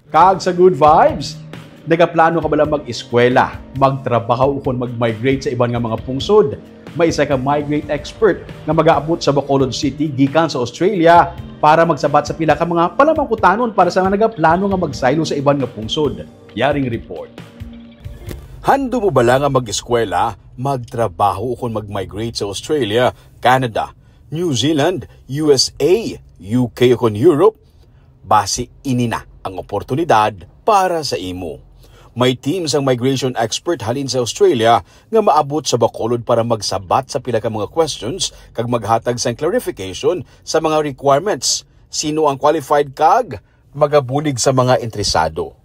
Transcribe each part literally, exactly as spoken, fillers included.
Kag sa good vibes, nagaplano ka bala mag-eskwela, magtrabaho, ukon mag-migrate sa iban nga mga pungsod? May isa ka migrate expert nga magaabot sa Bacolod City gikan sa Australia para magsabat sa pila ka mga palamangkutanon para sa mga nagaplano nga magsaylo sa iban nga pungsod. Yaring report. Handom mo bala nga mag-eskwela, magtrabaho, ukon mag-migrate sa Australia, Canada, New Zealand, U S A, U K, ukon Europe? Basi ini na ang oportunidad para sa imo. May team sang migration expert halin sa Australia nga maabot sa Bacolod para magsabat sa pila ka mga questions kag maghatag sang clarification sa mga requirements, sino ang qualified kag magabulig sa mga interesado.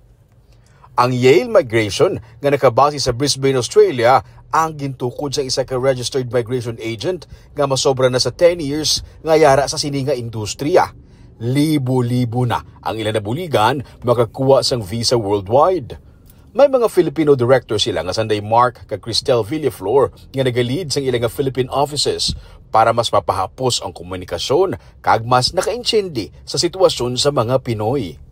Ang Yale Migration nga nakabase sa Brisbane, Australia, ang gintukod sa isa ka registered migration agent nga masobra na sa ten years nga yara sa sini nga industriya. Libo-libo na ang ila nabuligan makakuha sang visa worldwide. May mga Filipino director sila nga sanday Mark kag Cristel Villaflor nga nagalead sang ila nga Philippine offices para mas mapahapos ang komunikasyon kag mas nakaintindi sa sitwasyon sa mga Pinoy.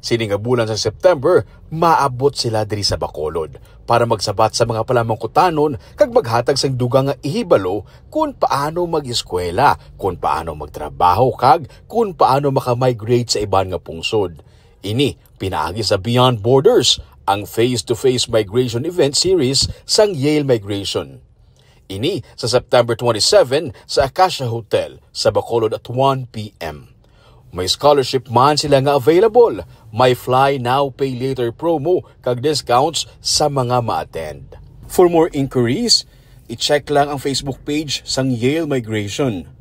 Sini nga bulan sa September, maabot sila diri sa Bacolod para magsabat sa mga palamangkutanon kag maghatag sang dugang nga ihibalo kon paano mag-eskwela, kon paano magtrabaho, kag kon paano makamigrate sa iban nga pungsod. Ini pinaagi sa Beyond Borders, ang face-to-face migration event series sang Yale Migration. Ini sa September twenty-seven sa Acacia Hotel sa Bacolod at one p.m. May scholarship man sila nga available. May fly now, pay later promo kag discounts sa mga ma-attend. For more inquiries, i-check lang ang Facebook page sang Yale Migration.